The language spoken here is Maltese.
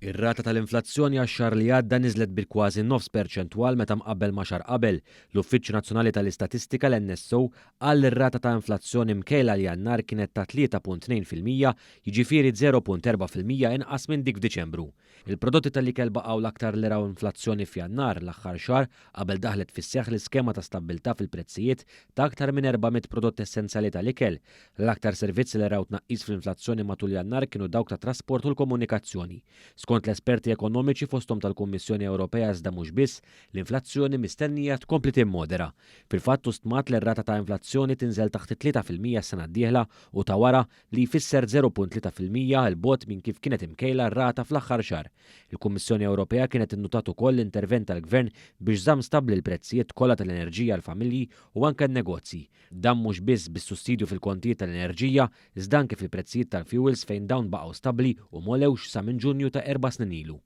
Ir-rata tal-inflazzjoni għax-xahar li għadda niżlet bi kważi nofs perċentwal meta mqabbel ma' xahar qabel. L-Uffiċċju Nazzjonali tal-Istatistika, l-NSO, qal li r-rata ta' inflazzjoni mkejla għal Jannar kienet ta' 3.2%, jiġifieri 0.4% inqas minn dik f'Diċembru. Il-prodotti tal-ikel baqgħu l-aktar li raw inflazzjoni f'Jannar, l-aħħar xahar qabel daħlet fis-seħħ l-iskema ta' stabbiltà fil-prezzijiet ta' aktar minn 400 prodott essenzjali tal-ikel. L-aktar servizzi li raw tnaqqis fl-inflazzjoni matul Jannar kienu dawk tat-trasport u l-komunikazzjoni. Skont l-esperti ekonomiċi fosthom tal-Kummissjoni Ewropea iżda mhux biss, l-inflazzjoni mistennija tkompli timmodera. Fil-fatt hu stmat li r-rata ta' inflazzjoni tinżel taħt it-3% s-sena d-dieħla u ta' wara, li jfisser 0.3% 'il bogħod minn kif kienet imkejla r-rata fl-aħħar xahar. Il-Kummissjoni Ewropea kienet innutat ukoll l-intervent tal-Gvern biex żamm stabbli l-prezzijiet kollha tal-enerġija għall-familji u anke n-negozji. Dan mhux biss bis-sussidju fil-kontijiet tal-enerġija, iżda anke fil-prezzijiet tal-fjuwils fejn dawn baqgħu stabbli u m'għolewx sa minn Ġunju ta' erba' snin ilu.